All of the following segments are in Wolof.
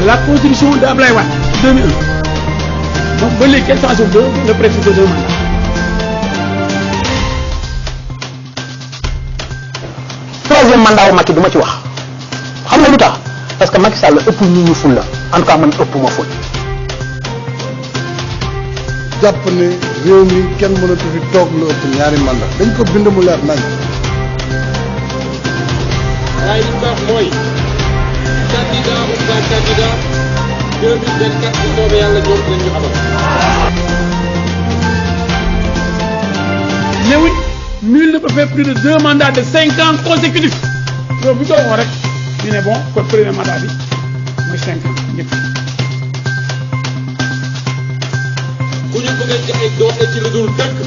la constitution de Ablaye Wade 2001 donc ba léegi kenn changé le principe de 2 mandats. troisième mandat wu Macky du ma ci wax xam nga lu tax parce que Macky Sall ëpp nit ñu ful la en tout cas man ëpp ma ful. jàpp ne réew mi kenn mënatu fi toog lu ëpp ñaari mandat dañ ko bind mu leer nañ. waaye li baax mooy candidat ou pas candidat 2024 bu soobee yàlla ñoom dinañu amal. mais nul ne peut faire plus de 2 mandats de 5 ans consécutifs loolu bu ñu ko waxoon rek ñu ne bon kon premier mandat bi mooy 5 ans ñëpp. ku ñu bëgg a joxe doole ci lu dul dëkk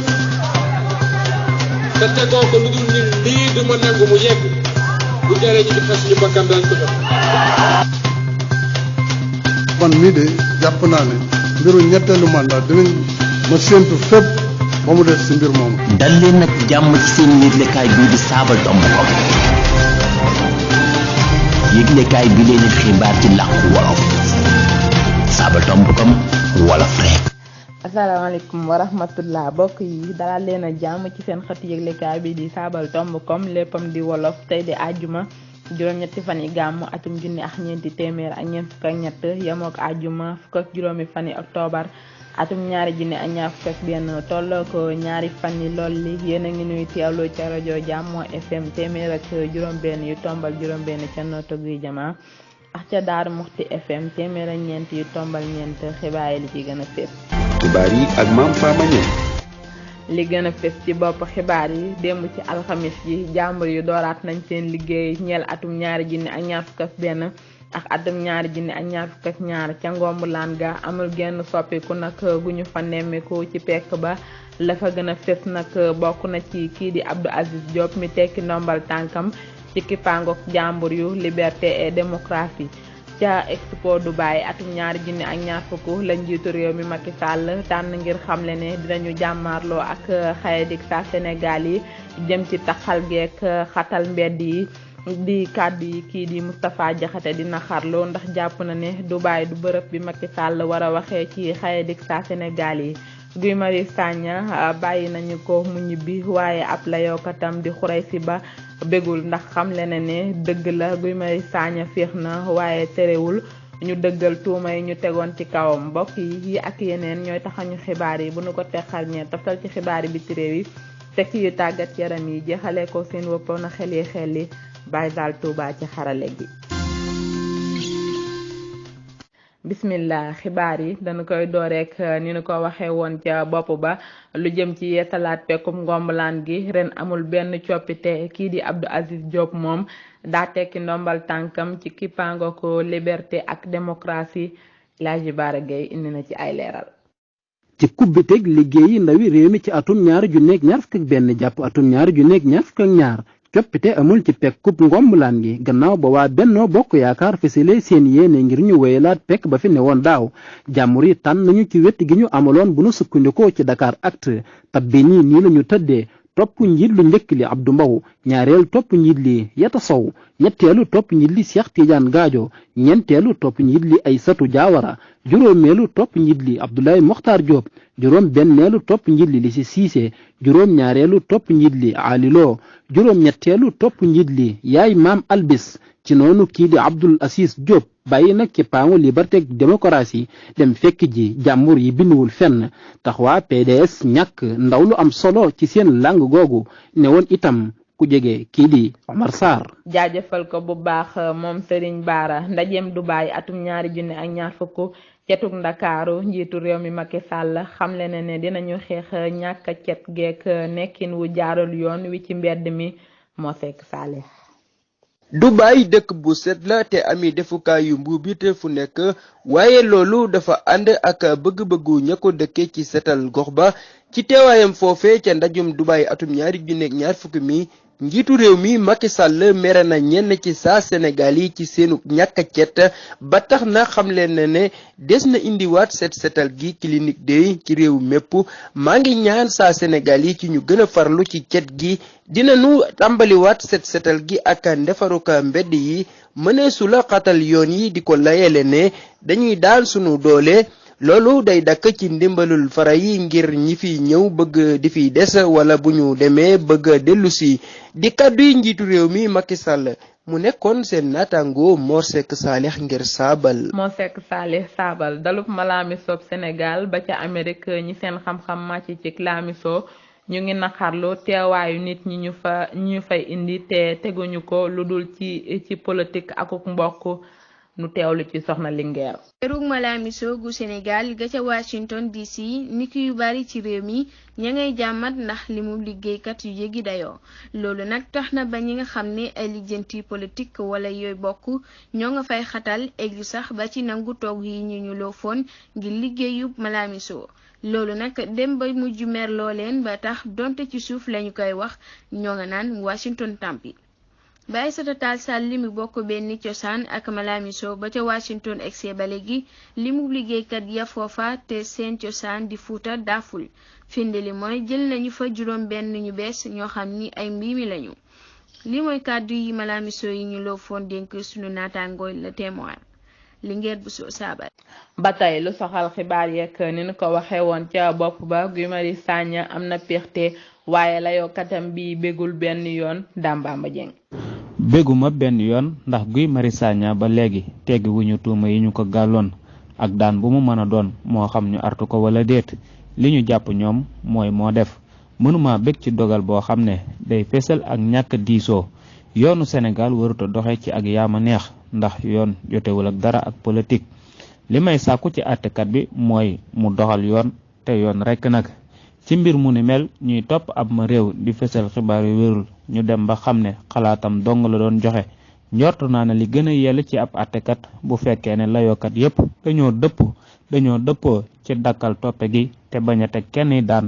te tegoo ko lu dul ni lii du ma nangu mu yegg bu jaree ñu joxe suñu bakkan dañ ko jox. man mii de jàpp naa ne mbiru ñetteelu mandat dinañ ma séentu fépp ba mu des si mbir moomu. dal leen nag jàmm ci seen yëglekaay bii di Sabadombocom yëglekaay bi leen xibaar ci làkku wolof Sabadombocom wolof rek. asalaamaaleykum wa rahmatullah bokk yi dalal leen a jàmm ci seen xët yëglekaay bi di Sabadombocom léppam di wolof tey di àjjuma juróom-ñetti fan yi gàmmu atum junni ak ñeenti téeméer ak ñeent fukk ak ñett yemook àjjuma fukk ak juróomi fan yi octobre atum ñaari junni ak ñaar fukk ak benn tolloo ko ñaari fan yi lool li yéen a ngi nuy teewlu ca rajo Jàmmo FM téeméer ak juróom-benn yu tombal juróom-benn ca Notto Gouye Diama ak ca Daaru Muxti FM téeméer ak ñeent yu tombal ñeent xibaar yi li ci gën a fés. xibaar yi ak Mame Fama Niang. li gën a fés ci bopp xibaar yi démb ci alxamis yi jàmbur yu dooraat nañ seen liggéey ñeel atum ñaari junni ak ñaar fukk ak benn ak atum ñaari junni ak ñaar fukk ak ñaar ca Ngombulaan ga amul genn soppiku nag gu ñu fa nemmeeku ci pekk ba la fa gën a fés nag bokk na ci kii di Abdou Aziz Diop mi tekki ndombal tànkam ci kippaangook jàmbur yu liberté et démocratie ca Expo Dubai atum ñaari junni ak ñaar fukk la njiitu réew mi Macky Sall tànn ngir xamle ne dinañu jàmmaarloo ak xayadik sa Sénégal yi jëm ci taxal geek xatal mbedd yi di kàddu yi kii di Moustapha Diakhaté dina xarloo ndax jàpp na ne Dubai du bërëb bi Macky Sall war a waxee ci xayadik sa Sénégal yi. Guy Marius Sagna bàyyi nañu ko mu ñibbi waaye ab layookatam di Khoureychi Ba bégul ndax xamle na ne dëgg la Guy Marius Sagna féex na waaye terewul ñu dëggal tuuma yi ñu tegoon ci kawam mbokk yi ak yeneen ñooy taxañu xibaar yi bu nu ko texal ñee toftal ci xibaar yi biti réew yi teg ci yu tàggat yaram yi jeexalee ko seen wëppoon a xel yi xel yi Baye Zal Touba ci xarale gi. bismillah xibaar yi dañu koy door rek ni ñu ko waxee woon ca bopp ba lu jëm ci yeesalaat pekkum Ngombulaan gi ren amul benn coppite kii di Abdou Aziz Diop moom daa tekki ndombal tànkam ci kippaango ko liberté ak démocratie Laaji Bara Gueye indi na ci ay leeral. ci kubbiteg liggéeyi ndawi réew mi ci atum 2021 jàpp atum 2022 coppite amul ci pekkub Ngombulaan gi gannaaw ba waa Benno Bokk Yaakaar fësale seen yéene ngir ñu wéyalaat pekk ba fi ne woon daaw jàmbur yi tànn nañu ci wet gi ñu amaloon bu nu sukkandikoo ci Dakaractu tabbi nii lañu tëddee topp njiit lu njëkk li Abdou Mbow ñaareel topp njiit li Yata Sow ñetteelu topp njiit li Cheikh Tidiane Gadio ñeenteelu topp njiit li Aïssatou Diawara juróomeelu topp njiit li Abdoulaye Mokhtar Diop juróom benneelu topp njiit li Lissi Cissé juróom ñaareelu topp njiit li Ali Lo juróom ñetteelu topp njiit li Yaay Maam Albis ci noonu kii di Abdoul Aziz Diop bàyyi nag ci paangu liberté ak démocratie dem fekk ji jàmbur yi binduwul fenn tax waa PDS ñàkk ndaw lu am solo ci seen lang googu ne woon itam ku jege kii di Omar Sarr. jaajëfal ko bu baax moom Serigne Bara ndajeem Dubai atum 2024 cetug Ndakaaru njiitu réew mi Macky Sall xamle na ne dinañu xeex ñàkk cet geek nekkin wu jaarul yoon wi ci mbedd mi moo sekk Saleh. Dubai dëkk bu set la te ami defukaay yu mbuubite fu nekk waaye loolu dafa ànd ak bëgg-bëggu ña ko dëkke ci setal gox ba ci teewaayam foofe ca ndajum Dubai atum 2024 mi njiitu réew mi Macky Sall mere na ñenn ci saa Sénégal yi ci seenu ñàkk a cet ba tax na xamle na ne des na indiwaat setal gi clinique day ci réew mépp maa ngi ñaan saa Sénégal yi ci ñu gën a farlu ci cet gi dinañu tàmbaliwaat setal gi ak ndefaruka mbedd yi mëneesu la xatal yoon yi di ko layele ne dañuy daan sunu doole loolu day dakk ci ndimbalul fara yi ngir ñi fi ñëw bëgg di fi des wala bu ñu demee bëgg dellu si di kàddu yi njiitu réew mi Macky Sall mu nekkoon seen naataango Mor Seck Salih ngir saabal. Mor Seck Salih saabal dalub Lamisso Sénégal ba ca Amérique ñi seen xam-xam màcc ci Lamisso ñu ngi naqarlu teewaayu nit ñi ñu fay indi te teguñu ko lu dul ci politique akuk mbokk. nu teewlu ci soxna Linguère. kërug Lamisso gu Sénégal ga ca Washington DC nit yu bari ci réew mi ña ngay jàmmat ndax limu liggéeykat yu yéegi dayoo loolu nag tax na ba ñi nga xam ne ay lijjanti politique wala yooyu bokk ñoo nga fay xatal eggu sax ba ci nangu toog yi ñu loofoon ngir liggéeyub Lamisso loolu nag dem ba mujj mer loo leen ba tax donte ci suuf lañu koy wax ñoo nga naan Washington tampi Baye Aïssata Tall Sall li mu bokk benn cosaan ak Lamisso ba ca Washington egsee ba léegi li mu liggéeykat ya foofa te seen cosaan di Fuuta daaful finde li mooy jël nañu fa juróom benn ñu bees ñoo xam ni ay mbiimi lañu li mooy kàddu yi Lamisso yi ñu loo foon dénk sunu naataangooy Le Témoin Linguère bu soo saabal ba tey lu soxal xibaar yeeg ni nu ko waxee woon ca bopp ba Guy Marius Sagna am na pexte waaye layoo katam bi bégul benn yoon Dame Bamba Dieng béguma benn yoon ndax Guy Marius Sagna ba léegi teggi wuñu tuuma yi ñu ko gàlloon ak daan bu mu mën a doon moo xam ñu artu ko wala déet li ñu jàpp ñoom mooy moo def mënuma bég ci dogal boo xam ne day fesal ak ñàkk diisoo yoonu Sénégal waruta doxe ci ak yaama neex ndax yoon jotewul ak dara ak politique li may sàkku ci àttekat bi mooy mu doxal yoon te yoon rekk nag ci mbir mu ni mel ñuy topp ab ma réew di fesal xibaar yu wérul ñu dem ba xam ne xalaatam dong la doon joxe njortu naa ne li gën a yell ci ab àttekat bu fekkee ne layookat yépp dañoo dëppoo ci dakkal toppe gi te bañ a teg kenn daan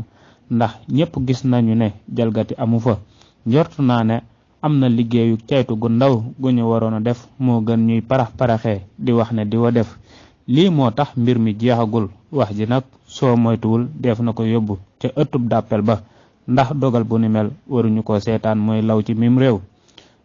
ndax ñépp gis nañu ne jalgati amu fa njortu naa ne am na liggéeyu caytu gu ndaw gu ñu waroon a def moo gën ñuy paraxee di wax ne di wa def lii moo tax mbir mi jeexagul wax ji nag soo moytuwul def na ko yóbbu ca ëttub dàppel ba ndax dogal bu ni mel waruñu ko seetaan mooy law ci mim réew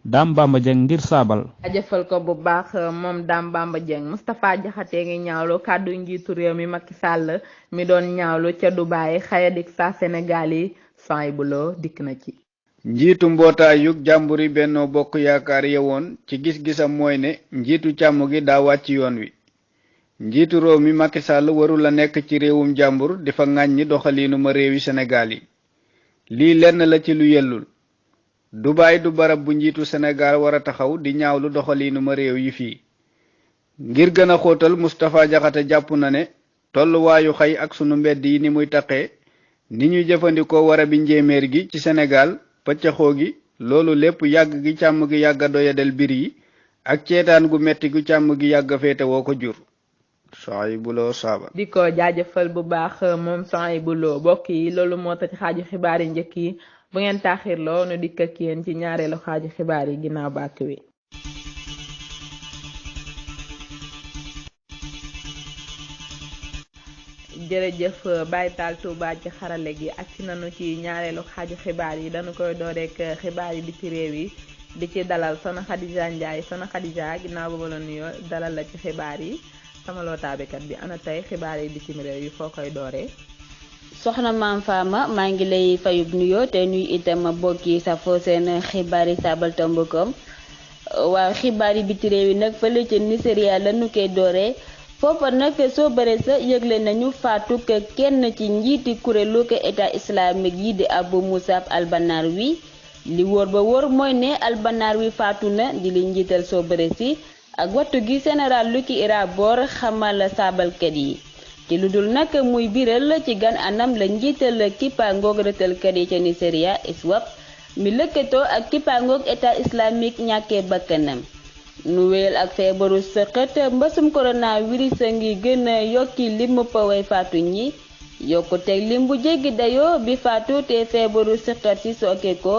Dame Bamba Dieng ngir saabal ajëfal ko bu baax moom Dame Bamba Dieng Moustapha Diakhaté ngi ñaawlu kàddu njiitu réew mi Macky Sall mi doon ñaawlu ca Dubaay xayadik sa Sénégal yi Soy Bulo dikk na ci njiitu mbootaayu jàmburi Benno Bokk Yaakaar yewoon ci gis-gisam mooy ne njiitu càmm gi daa wàcc yoon wi njiitu réew mi Macky Sall warul la nekk ci réewum jàmbur di fa ŋàññi doxaliinu ma réewi Sénégal yi lii lenn la ci lu yellul Dubaay du barab bu njiitu Sénégal war a taxaw di ñaawlu doxaliinu ma réew yi fii ngir gën a xóotal Moustapha Diakhaté jàpp na ne tolluwaayu xëy ak sunu mbedd yi ni muy taqee ni ñuy jëfandikoo warabi njéeméer gi ci Sénégal pëccaxoo gi loolu lépp yàgg gi càmm gi yàgga doyadel bir yi ak ceetaan gu metti gu càmm gi yàgga féete woo ko jur Soy Bulo saaba di ko jaajëfal bu baax moom Soy Bulo bokk yi loolu moo tax xaaju xibaar yi njëkk yi bu ngeen taaxirloo nu dikk ak yéen ci ñaareelu xaaju xibaar yi ginnaaw bàkk wi jërëjëf Baye Tall Touba ci xarale gi ak ci nanu ci ñaareelu xaaju xibaar yi dañu koy door rek xibaar yi di ci réew yi di ci dalal Soxna Khadija Ndiaye Soxna Khadija ginnaaw booba la nuyoo dalal la ci xibaar yi sama lootaabekat bi ana tey xibaar yi di ci réew yi foo koy dooree soxna Maam Fama maa ngi lay fayub nuyoo te nuyu itam bokki safoo seen xibaar yi sabaltomb.com waaw xibaar yi biti réew yi nag fële ca Nigeria lañu koy dooree foofa nag soo bare sa yëgle nañu faatu kenn ci njiiti kuréelu ko état islamique yi di Abu Musab al-Banawi li wóor ba wóor mooy ne al-Banawi faatu na di li njiital soo bare si ak wattu gi général Luki Irabor xamal saabalkat yi ci lu dul nag muy biral ci gan anam la njiital kippaangoog rëtalkat yi ca Nigeria ISWAP mi lëkkatoo ak kippaangoog état islamique ñàkkee bakkanam nu wéyal ak feebaru sëqët mbasum coronavirus a ngi gën a yokki lim way faatu ñi yokku teg lim bu jéggi dayoo bi faatu te feebaru sëqët ci sooke ko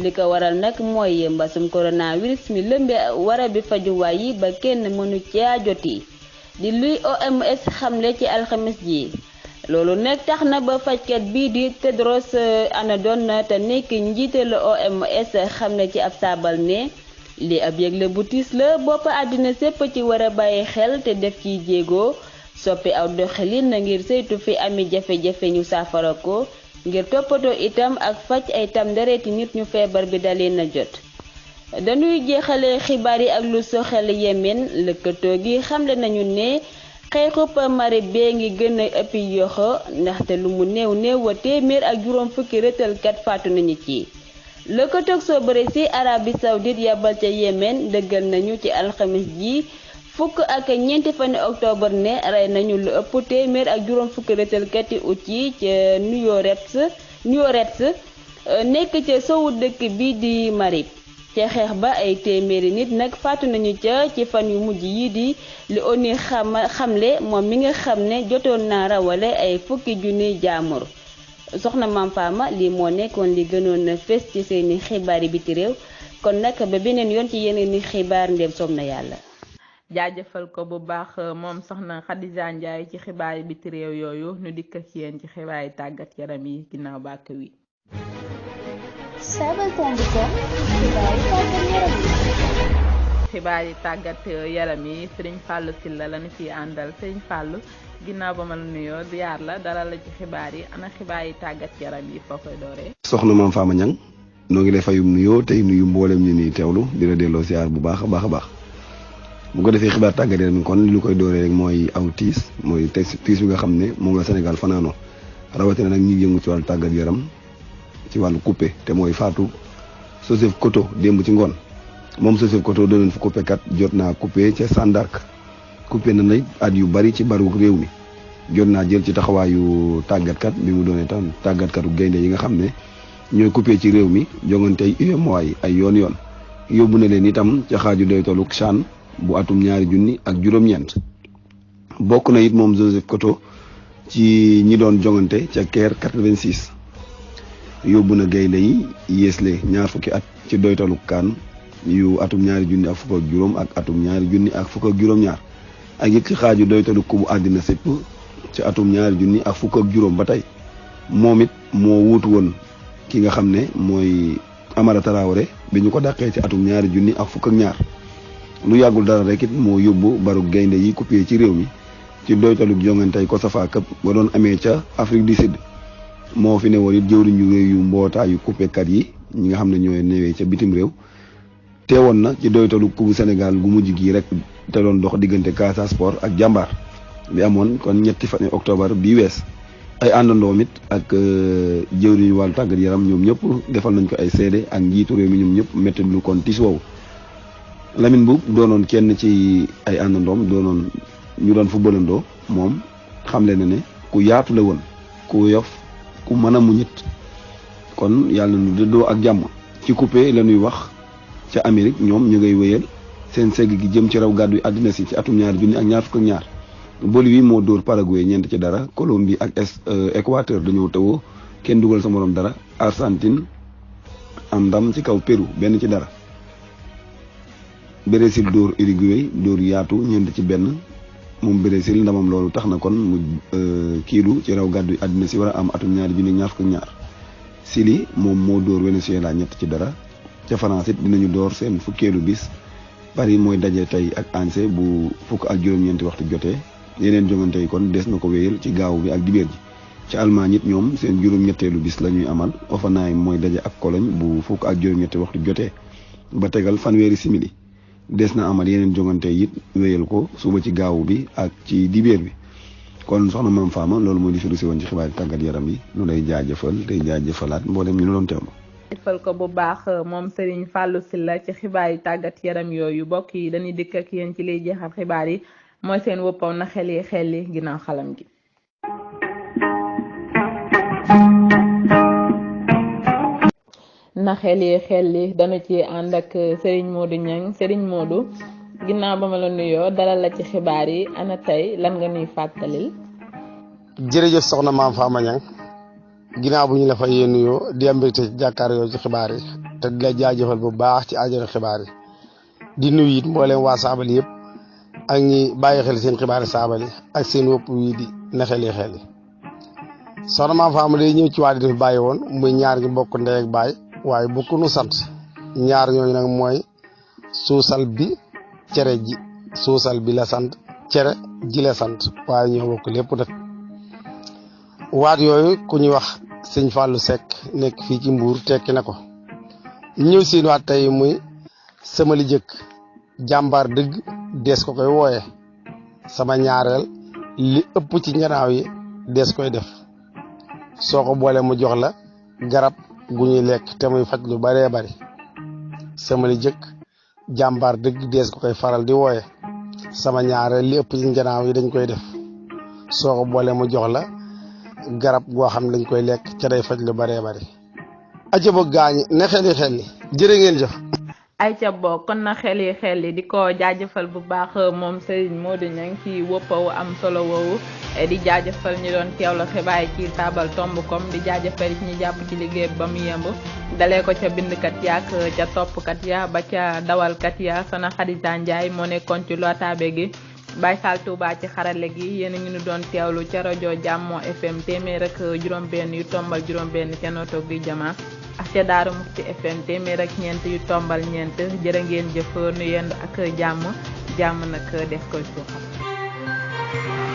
li ko waral nag mooy mbasum coronavirus mi lëmbe warabi fajuwaay yi ba kenn mënu caa joti di luy OMS xamle ci alxames ji loolu nag tax na ba fajkat bii di Tedros Adhanom te nekk njiitalu OMS xamle ci ab saabal ne li ab yëgle bu tiis la bopp àddina sépp ci war a bàyyi xel te def ciy jéego soppi aw doxalin ngir saytu fi ami jafe-jafe ñu saafara ko ngir toppatoo itam ak faj ay tam ndereeti nit ñu feebar bi dalee na jot. dañuy jeexale xibaar yi ak lu soxal Yemen lëkkatoo gi xamle nañu ne xeexub mari bee ngi gën a ëppi yoxo ndaxte lu mu néew wa téeméer ak juróom fukki rëtalkat faatu nañu ci. lëkkatoog soo bëri ci Arabie Saoudite yabal ca Yemen dëggal nañu ci alxamis ji fukk ak ñeenti fani octobre ne rey nañu lu ëpp téeméer ak juróom fukki rëtalkat yi ut yi ca Nuyorets nekk ca sowu dëkk bi di Marib ca xeex ba ay téeméeri nit nag faatu nañu ca ci fan yu mujj yi di li ONU xamle moom mi nga xam ne jotoon naa rawale ay fukki junniy jaamur soxna Mame Fama lii moo nekkoon li gënoon na fes ci seeni xibaar yi biti réew kon nag ba beneen yoon ci yeneen i xibaar ndéem soob na yàlla. jaajëfal ko bu baax moom soxna Khadija Ndiaye ci xibaar yi biti réew yooyu nu dikk ak yéen ci xibaar yi tàggat yaram yi ginnaaw bàkk wi. xibaar yi tàggat yaram yi Serigne Fallou Sylla lañu ciy àndal Serigne Fallou ginnaaw ba ma la nuyoo ziar la dara la ci xibaar yi ana xibaar yi tàggat yaram yi foo koy dooree. soxna Mame Fama Niang noo ngi lay fayum nuyoo tey nuyu mboolem ñu ni teewlu di la delloo ziar bu baax a baax bu ko defee xibaar tàggat yaram kon li ñu koy dooree rek mooy aw tiis mooy tiis bi nga xam ne moom la Sénégal fanaanoo rawatina nag ñi yëngu ci wàllu tàggat yaram ci wàllu coupé te mooy faatu Joseph Koto démb ci ngoon moom Joseph Koto doonoon fa coupé kat jot naa coupé ca Sandark coupé na nag at yu bari ci baru réew mi jot naa jël ci taxawaayu tàggatkat bi mu doonee tam tàggatkatu gaynde yi nga xam ne ñooy coupé ci réew mi jongante ay UEMOA yi ay yoon yóbbu na leen itam ca xaaju doy tollu CHAN bu atum 20juróom-ñeent bokk na it moom Joseph Koto ci ñi doon jongante ca Caire 86 yóbbu na gaynde yi yéesle ñaar fukki at ci doy tollu CAN yu atum 2010 ak atum 2012 ak it ci xaaju doy tollu kubu àddina sépp ci atum 2010 ba tey moom it moo wuutu woon ki nga xam ne mooy Amara Traoré bi ñu ko dàqee ci atum 2012 lu yàggul dara rek it moo yóbbu baru gaynde yi coupé ci réew mi ci doytalu jongantey COSAFA Cup ba doon amee ca Afrique du Sud moo fi ne woon it jëwriñu réew yu mbootaayu coupékat yi ñi nga xam ne ñooy newee ca bitim réew teewoon na ci doytalu kubu Sénégal gu mujj gii rek te doon dox diggante Casa Sport ak Jàmbaar bi amoon kon ñetti fan octobre bii wees ay àndandoom it ak jëwriñu wàllu tàggat yaram ñoom ñëpp defal nañ ko ay seede ak njiitu réew mi ñoom ñëpp métti lu kon tiis woowu Lamine Boub doonoon kenn ci ay àndandoom doonoon ñu doon footballandoo moom xamle na ne ku yaatu la woon ku yof ku mën a muñit kon yàlla nu dëddoo ak jàmm ci coupé la ñuy wax ca Amérique ñoom ñu ngay wéyal seen segg gi jëm ci raw gàddu yi àddina si ci atum 2022 Bolivie moo dóor Paraguay 4-0 Colombie ak Équateur dañoo tawoo kenn dugal sa morom dara Argentine am ndam ci kaw Pérou 1-0 Brésil dóor Uruguay dóor yaatu 4-1 moom Brésil ndamam loolu tax na kon mu kiilu ci raw gàddu yi àddina si war a am atum 2022 Chili moom moo dóor Venezuela 3-0 ca France it dinañu door seen fukkeelu bis Paris mooy daje tey ak ANC bu fukk ak juróom-ñeenti waxtu jotee yeneen jongante yi kon des na ko wéyal ci gaaw bi ak dibéer ji ci Allemagne it ñoom seen juróom-ñetteelu bis la ñuy amal Hoffenheim mooy daje ak Cologne bu fukk ak juróom-ñetti waxtu jotee ba tegal fanweeri simili des na amal yeneen jongante it wéyal ko suba ci gaaw bi ak ci dibéer bi kon soxna Mame Fama loolu mooy di fi rusi woon ci xibaar tàggat yaram yi nu lay jaajëfal tey jaajëfalaat mboolem ñu doon teewlu. defal ko bu baax moom Serigne Fallou Sylla ci xibaar yi tàggat yaram yooyu bokk yi dañuy dikk ak yéen ci liy jeexal xibaar yi mooy seen woppaw na xel yi ginnaaw xalam gi. na xel yi dana ci ànd ak Serigne Modou Niang Serigne Modou ginnaaw ba ma la nuyoo dalal la ci xibaar yi ana tey lan nga nuy fàttalil. jërëjëf soxna Mame Fama Niang ginnaaw bu ñu la fay nuyoo di am mbégte ci jàkkaar yoo ci xibaar yi te di la jaajëfal bu baax ci aajono xibaar yi di nuyu it mbooleem waa Saabali yëpp ak ñi bàyyi xel seen xibaari Saabali ak seen wopp wi di nexeli xel yi soxna Maam Faama day ñëw ci waa di def bàyyi woon muy ñaar ñu bokk ndey ak baay waaye bokk nu sant ñaar ñooñu nag mooy suusal bi cere ji suusal bi la sant cere ji la sant waaye ñoo bokk lépp nag waat yooyu ku ñuy wax sëñ Fallou Seck nekk fii ci Mbuur tekki na ko ñëw seen waat tey muy sama li jëkk jàmbaar dëgg dees ko koy wooye sama ñaareel li ëpp ci njanaaw yi dees koy def soo ko boole mu jox la garab gu ñuy lekk te muy faj lu baree bari sama li jëkk jàmbaar dëgg dees ko koy faral di wooye sama ñaareel li ëpp ci njanaaw yi dañ koy def soo ko boole mu jox la garab goo xam ne dañ koy lekk ca day faj lu baree bari aca ba gaañi ne xeli xel jërë ngeen jëf ay ca bokk kon na xel yi di ko jaajëfal bu baax moom Serigne Modou Niang ci woppawu am solo woowu di jaajëfal ñi doon teewlu xibaar yi ci Saabal Tomb.com di jaajëfal ñi jàpp ci liggéey ba mu yemb dalee ko ca bindkat yaak ca toppkat ya ba ca dawalkat ya Soxna Xadija Njaay moo nekkoon ci lotaabe gi Baye Fall Touba ci xarale gi yéen a ngi ñu doon teewlu ca rajo Jàmmo FM téeméer ak juróom-benn yu tombal juróom-benn ca nooto gi jama ak ca Daaru Muxti FM téeméer ak ñeent yu tombal ñeent jërë ngeen jëf nu yendu ak jàmm nag des koy suuxat